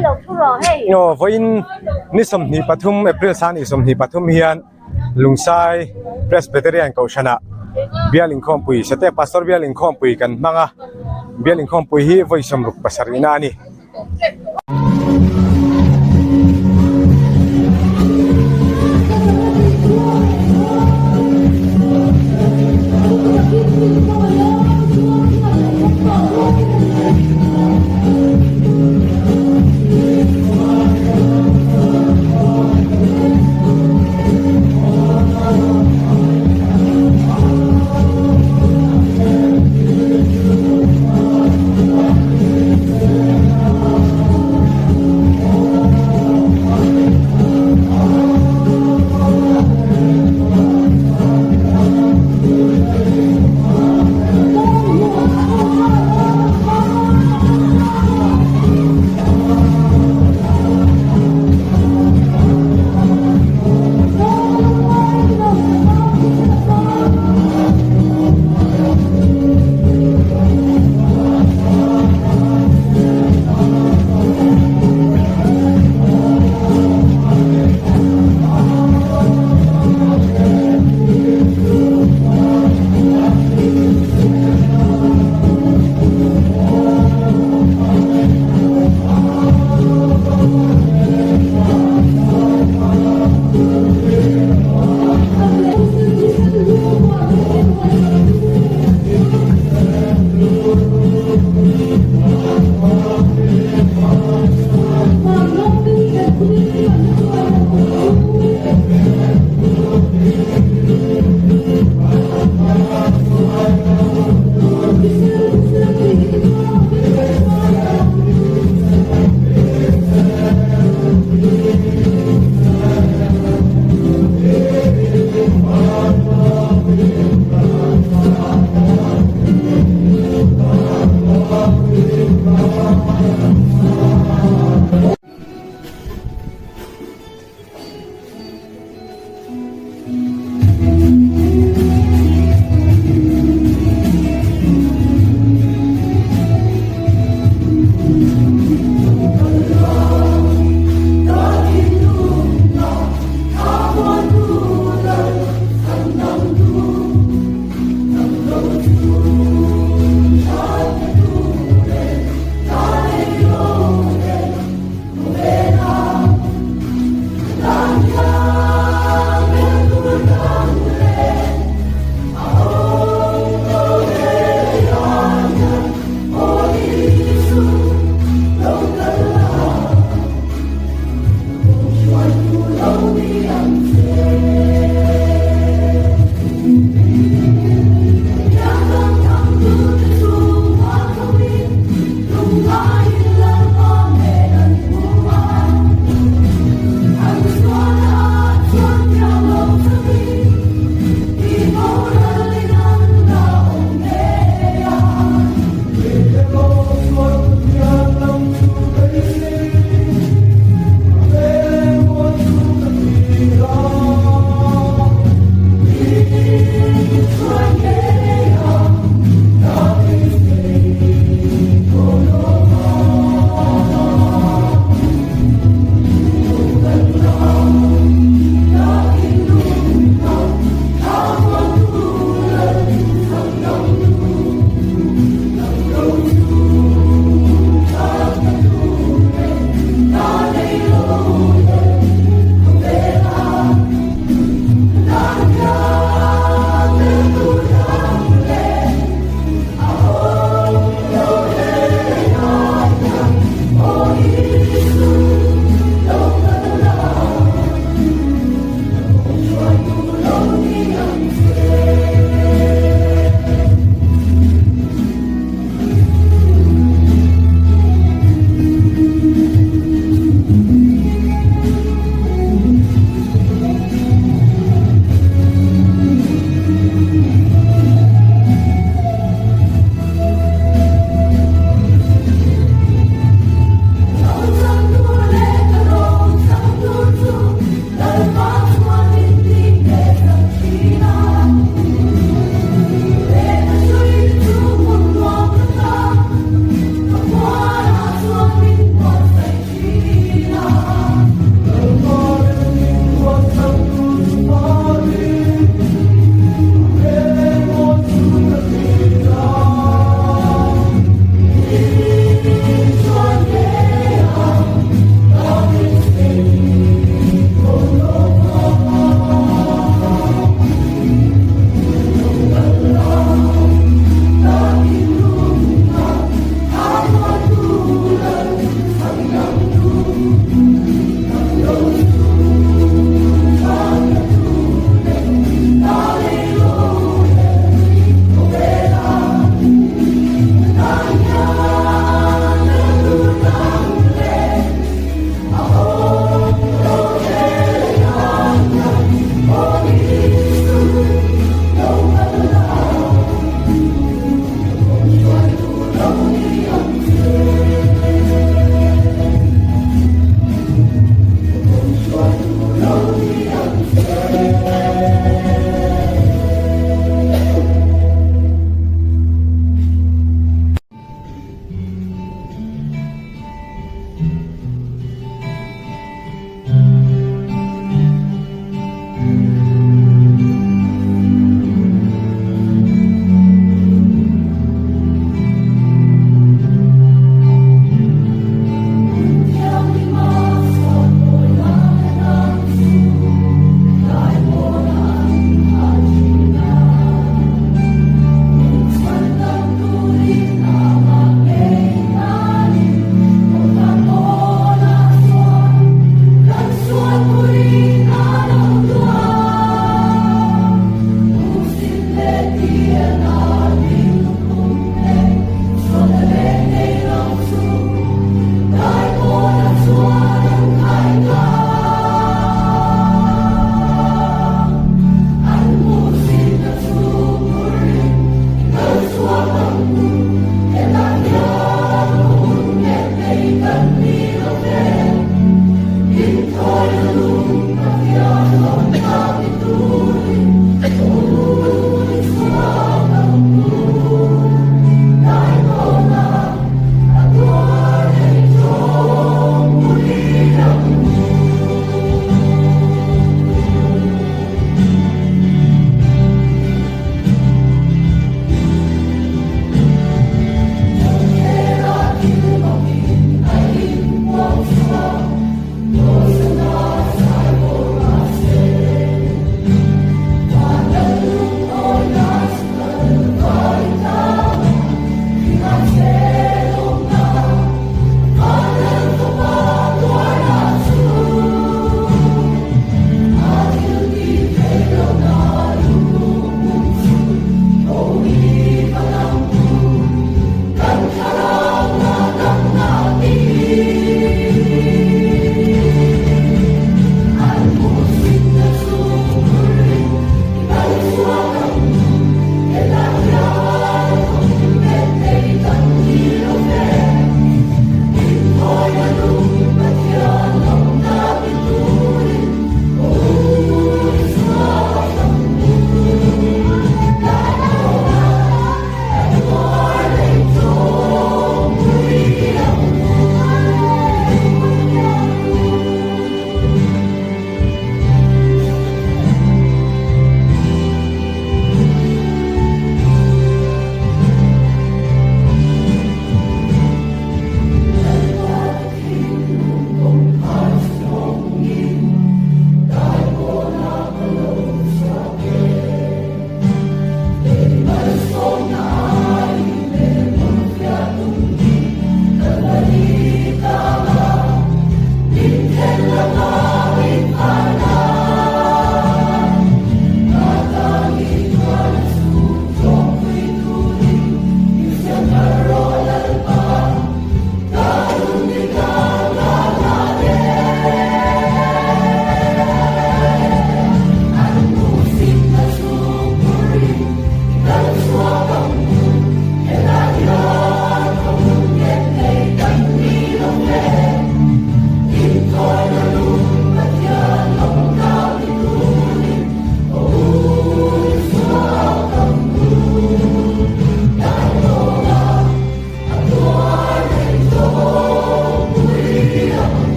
Aw vawiin ni 23 April sang ni 23 hian Lungsai Presbyterian Kohhranah bial inkhawmpui Sateek Pastor bial inkhawmpui kan hmang a, bial inkhawmpui hi vawi 67 na a ni.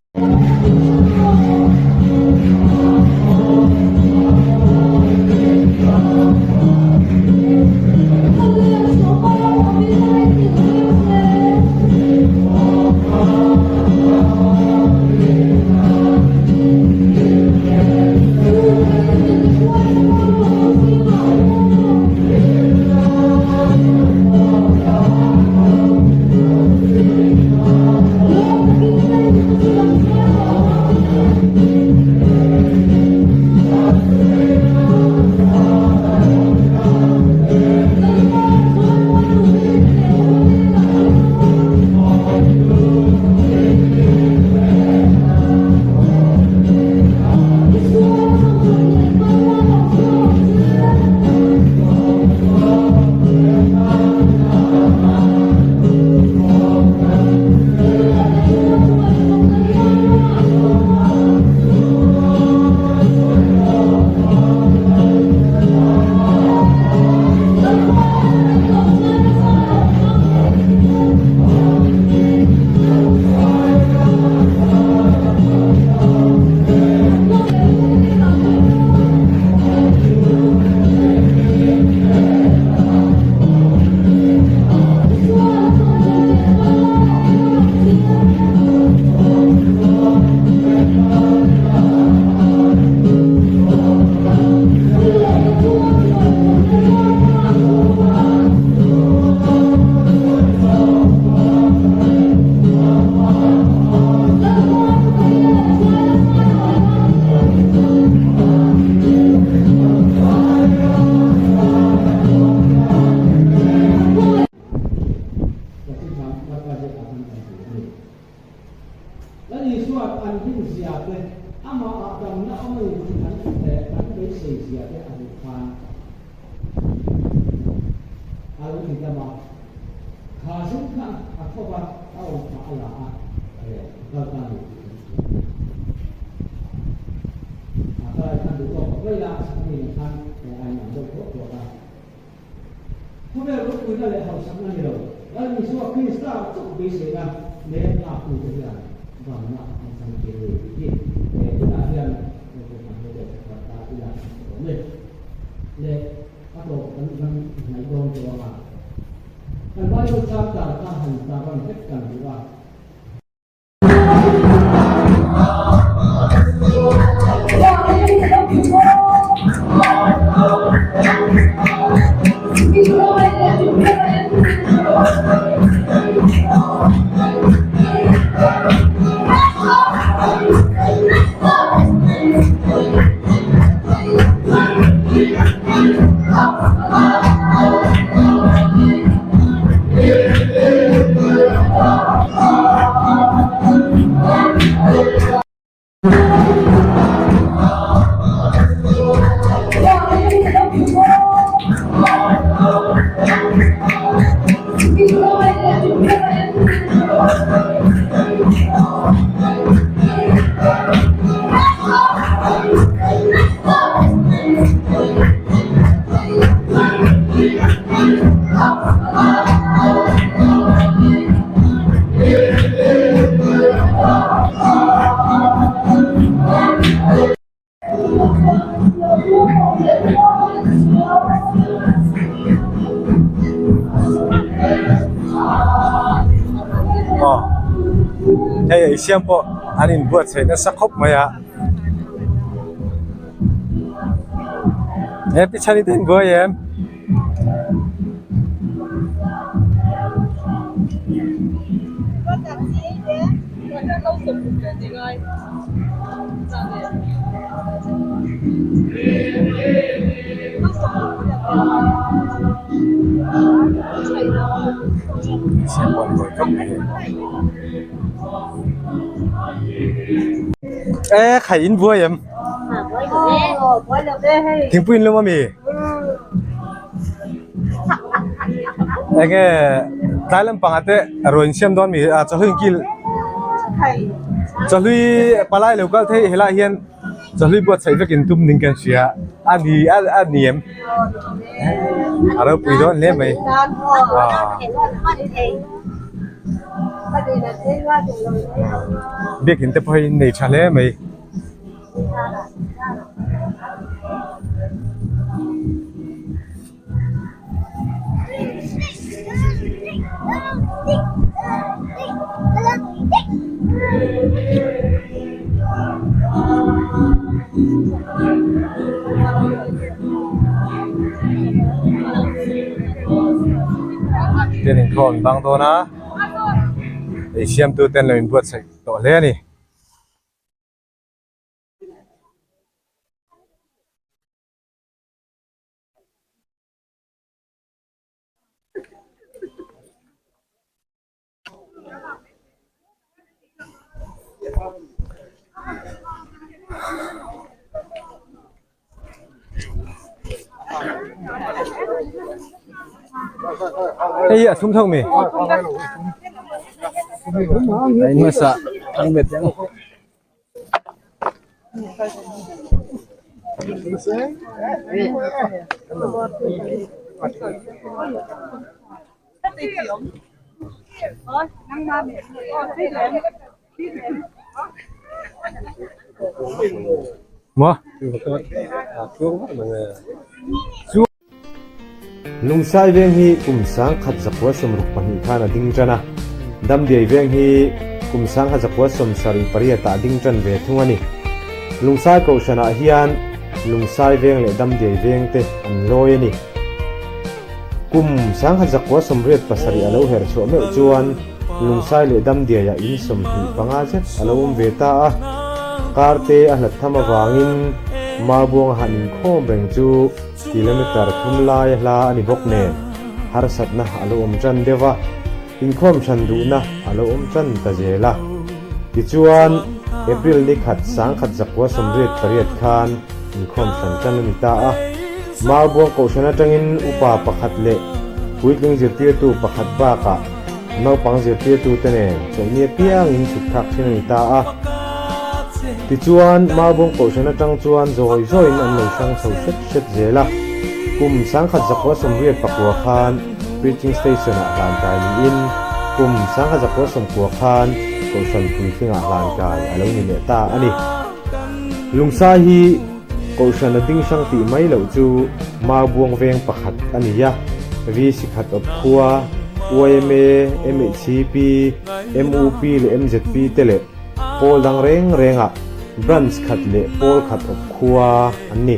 Lal Isua'n an rinzia te, amahah damna awm a ni tih an an beiseizia te a hmuh khan a lo ti dam a. Kha zing kha a tho va, a awm kha a la a, a kal ta a ni tih kan hria a ni. A kal khan duh tawk mai la, a chhak mi nen khan a inang deuh thuak thuak a. Khawvel ropuina leh hausakna ni lo, Lal Isua Krista chauh beiseina nen nghaktute hian damna an chang tir a ni tih hi he tunah hian Kohhran hote thar ta ila an hre awm e. Le a tawp kan ram hnaih dawn tawh anga kan Bible chapter kha han tarlan vek kan duh a. Aw hei ei siam pawh an inbuatsaih nasa khawp mai a he pichhan hi te inbuai em. E khai in buai em thingpui in lum ami enge tlai lampang ah te ruai in siam dawn mi a chawhlui in kil chawhlui palai lo kal thei helai hian chawhlui buatsaih vek in tum ning kan hria a ni a ni em a ropui dawn hle mai. Biakin te pawh hi in nei tha hle mai. Bial inkhawm an bang dawn a ei siamtu ten lo inbuatsaih tawh hle a ni. Hei hi a thum tho mi? A in hmasa ang bet ang. Maw? Lungsai veng hi kum 1962 khan a ding tan a, Damdiai veng hi kum 1978 ah a ding tan ve thung a ni. Lungsai Kohhranah hian Lungsai veng leh Damdiai veng te an lawi a ni. Kum 1987 a lo her chhuah meuh chuan Lungsai leh Damdiaiah in 25 zet a lo awm ve ta a, karte a hlat tham avangin Maubuanga han inkhawm reng chu Kilometre thum lai a hla a ni bawk nen harsatna a lo awm tan deuh a, inkhawm hran duhna a lo awm tan ta zel a. Tichuan, April ni khat 1988 khan inkhawm hran tan a ni ta a. Maubuang Kohhran atangin upa pakhat leh puitling zirtirtu pakhat bakah naupang zirtirtute nen chawlhni apiangin chhuk thlak thin a ni ta a. Tichuan, Maubuang Kohhran atang chuan zawi zawiin an lo hrang chho hret hret zel a. Kum 1989 khan Preaching Station-ah hlankai niin kum 1990 khan Kohhran puitlingah hlankai a lo ni leh ta a ni. Lungsai hi Kohhran a ding hrang tih mai loh chu Maubuang veng pakhat a ni a, VC khat awp khua, yma, MHCP, MUP leh MZP te leh pawl dang reng rengah branch khat leh pawl khat awp khua an ni.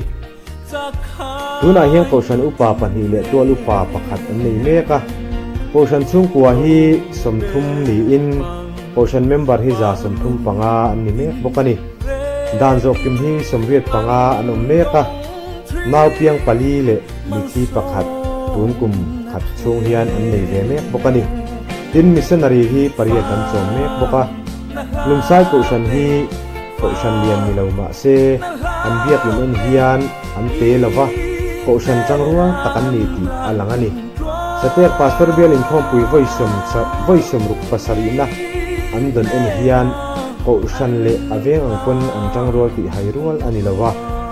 Tunah hian Kohhran upa pahnih leh tual upa pakhat an nei mek a. Kohhran chhungkua hi 30 niin Kohhran member hi 135 an ni mek bawk a ni. Dan zawhkim hi 85 an awm mek a. Nau piang pali leh mithi pakhat tun kum khat chhung hian an nei ve mek bawk a ni. Tin, missionary hi pariat an chawm mek bawk a. Lungsai Kohhran hi Kohhran lian ni lo mah se, an biakin en hian an pe lo va, Kohhran tangrual tak an ni tih a lang a ni. Sateek Pastor Bial inkhawmpui vawi sawmruk pasarihna an dawn en hian Kohhran leh a veng ang pawn an tangrual tih hai rual a ni lo va,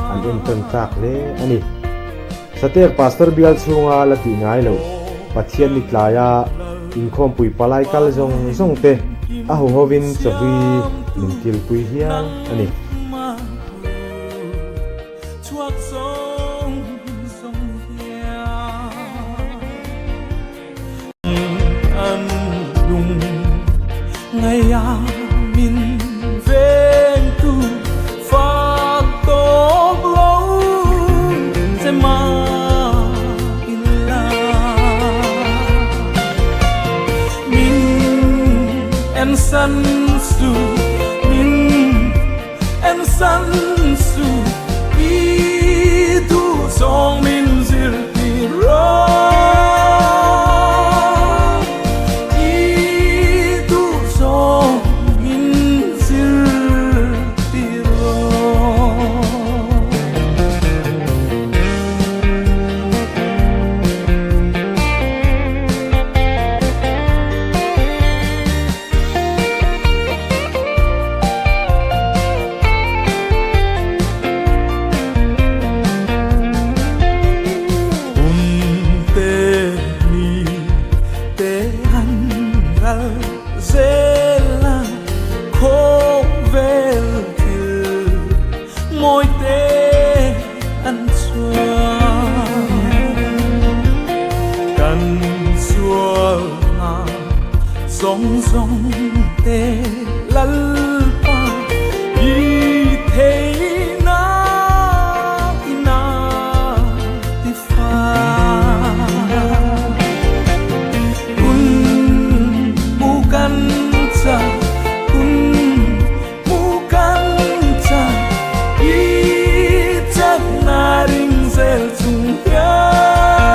an entawn tlak hle a ni. Sateek Pastor Bial chhunga la tih ngai loh Pathian ni tlaia inkhawmpui palai kal zawng zawng te a huhovin chawhlui min kilpui hial a ni. Kal zel a khawvel thil mawi te an chuan kan sual hna zawng zawng te Lalpa i theihna ina ti fa. Hun mu kan cha, hun mu kan cha, i chakna ring zel chung hian,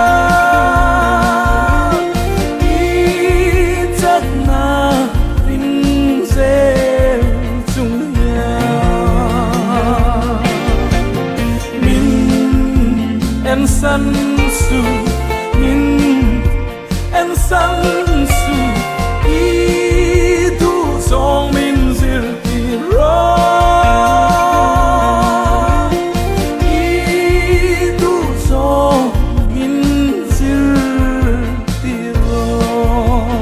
i chakna ring zel chung hian min en san su, min en san su, i duh zawng min zirtir rawh, i duh zawng min zirtir rawh.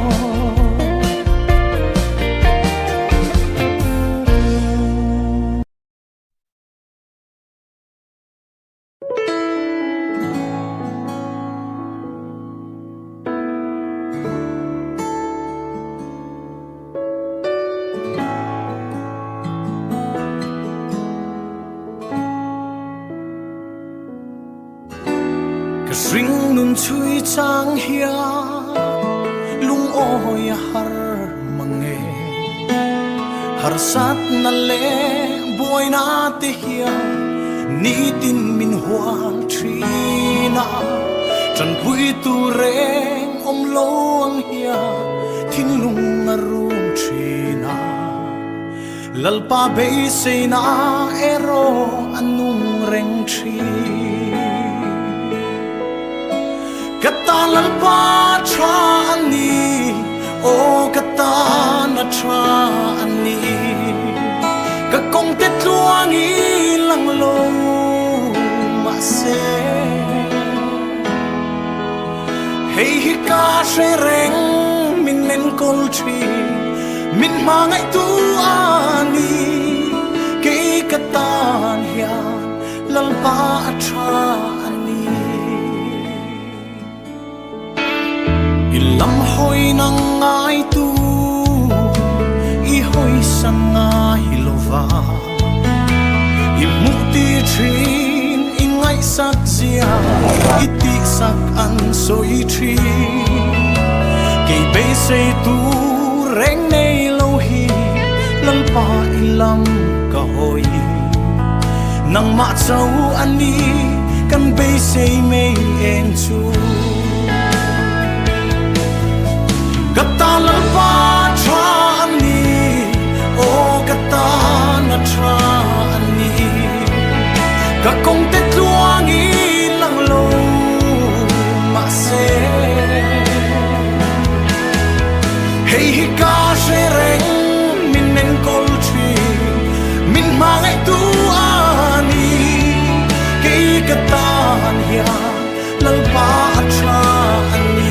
Ka hring nun chhui chang hian lungawi a har mang e. Harsatna leh buaina te hian nitin min hual thin a, tanpui tur reng awm lo ang hian thinlung a rum thin a. Lalpa beiseina erawh a nung reng thin. Ka tan Lalpa tha a ni, aw ka tan a tha a ni. Ka kawng te tluang i lang lo mahse, hei hi ka hre reng min enkawl thin, min hmangaihtu a ni. Kei ka tan hian Lalpa a tha a ni. I lam hawi nang ngaitu i hawi san ngai lo va, i hmuh tir thin i ngaihsak zia i tihsak an sawi thin. Kei beisei tur reng nei lo hi Lalpa i lam ka hawi. Nangmah cho a ni kan beisei mei eng chu. Ka tan Lalpa tha a ni, aw ka tan a tha a ni. Ka kawng te tluang i lang lo mahse, hei hi ka hre reng min enkawl thin, min hmangaihtu a ni. Kei ka tan hian Lalpa a tha a ni.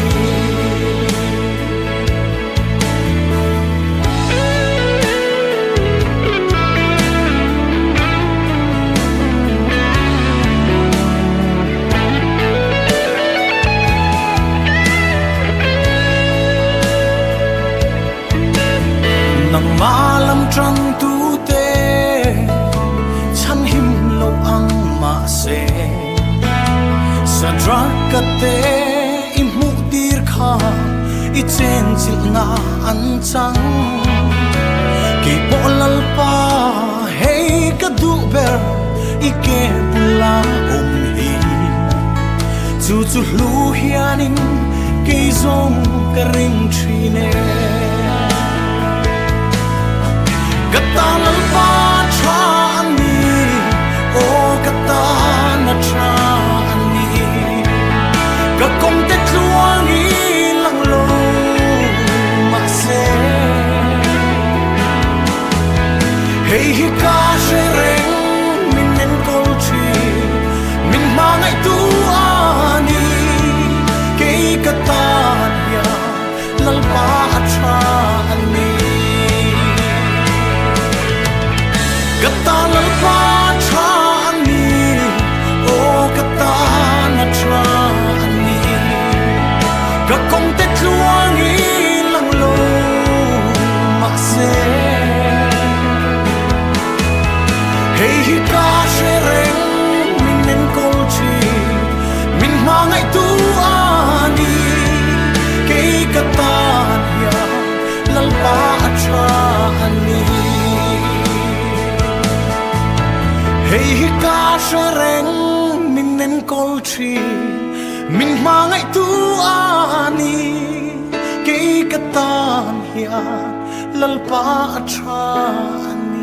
Nangmah lam tangtute chhanhim lo ang mahse, Sadraka te i hmuh tir kha i chenchilhna an chang. Kei pawh Lalpa hei ka duh ber i ke bula awm hi. Chu chu hlu hianin kei zawng ka ring thin e. Ka tan Lalpa tha a ni, aw ka tan a tha a ni. Ka kawng te tluang i lang lo mahse, hei hi ka hre reng min enkawl thin, min hmangaihtu a ni. Kei ka tan hian Lalpa a tha Ka hre reng min enkawl thin, min hmangaihtu a ni. Kei ka tan hian Lalpa a tha a ni.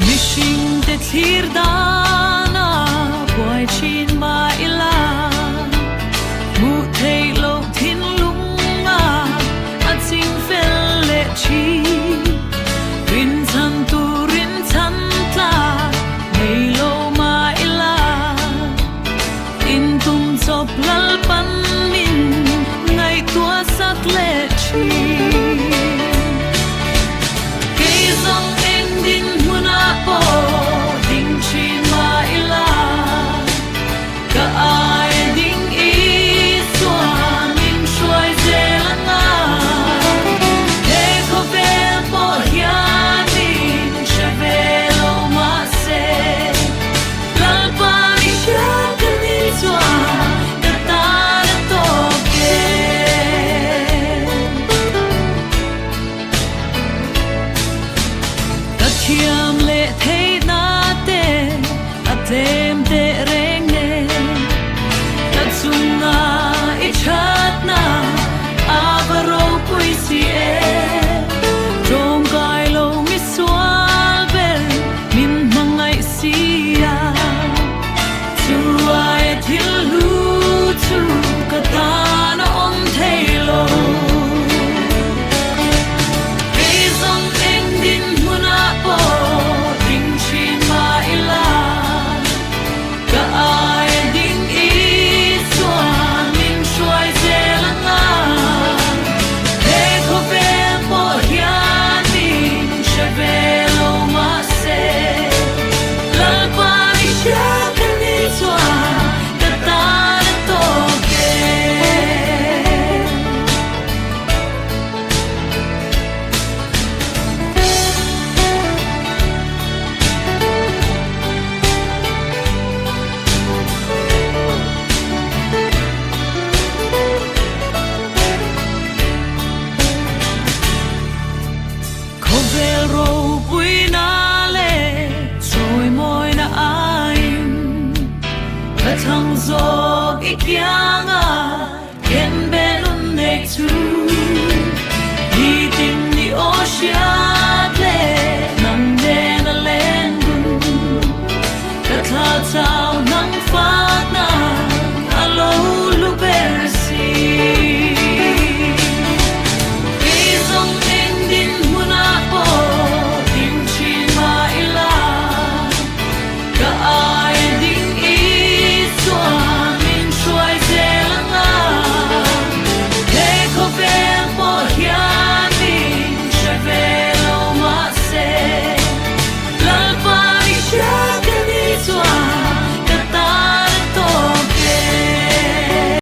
Mihringte thlir dana buai thin mah ila, hmuh theih loh thinlunga a ching fel leh thin. Rinchhan tur rinchhan tlak nei lo mah ila, in tum chawp Lalpan.